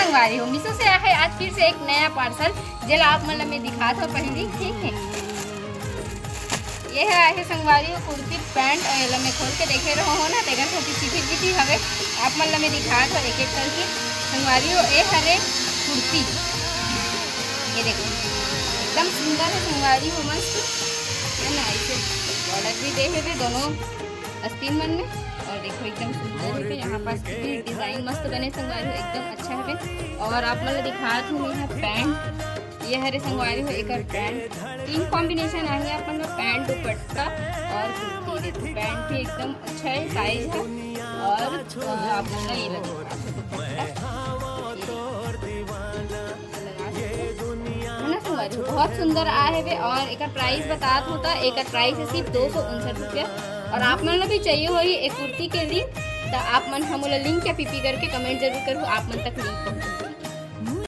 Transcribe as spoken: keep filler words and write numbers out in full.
संगवारी हो, मीशो से आए हे आज फिर से एक नया पार्सल, जेला आप मन ला मैं दिखात हव पहिली, ठीक है। ये है आए हे संगवारी हो कुर्ती पैंट, और एला मैं खोल के देखे रहो हो ना, तेकर सेती चिटिर चिटिर हवे। आप मन ला मैं दिखात हव एक एक करके संगवारी हो। ये हरे कुर्ती, ये देखो एकदम सुंदर है संगवारी हो, मस्त है ना। ऐसे बॉर्डर भी दे हे दोनों आस्तीन मन में, और देखो एकदम सुंदर है। यहाँ पास भी डिजाइन मस्त बने संगवारी हो, एकदम अच्छा है। और आप मन ला दिखात हूँ मैं पैंट, ये हरे संगवारी हो एकर पैंट, तीन कॉम्बिनेशन आहे आप मन ला, पैंट, दुपट्टा और कुर्ती। देखो पैंट भी एकदम अच्छा है, साइज है। और अ, आप मन ला ये लगे दुपट्टा, ये देखो, लगा सकते हो। है ना संगवारी हो, बहुत सुंदर आए हवे। और एकर प्राइस बतात होता, एकर प्राइस है सिर्फ दो सौ उनसठ रुपया। और आप मन ला भी चाहिए होही एक कुर्ती के लिंक, तो आप मन हमन ला लिंक या पीपी करके कमेंट जरूर करू, आप मन तक लिंक पहुंचे।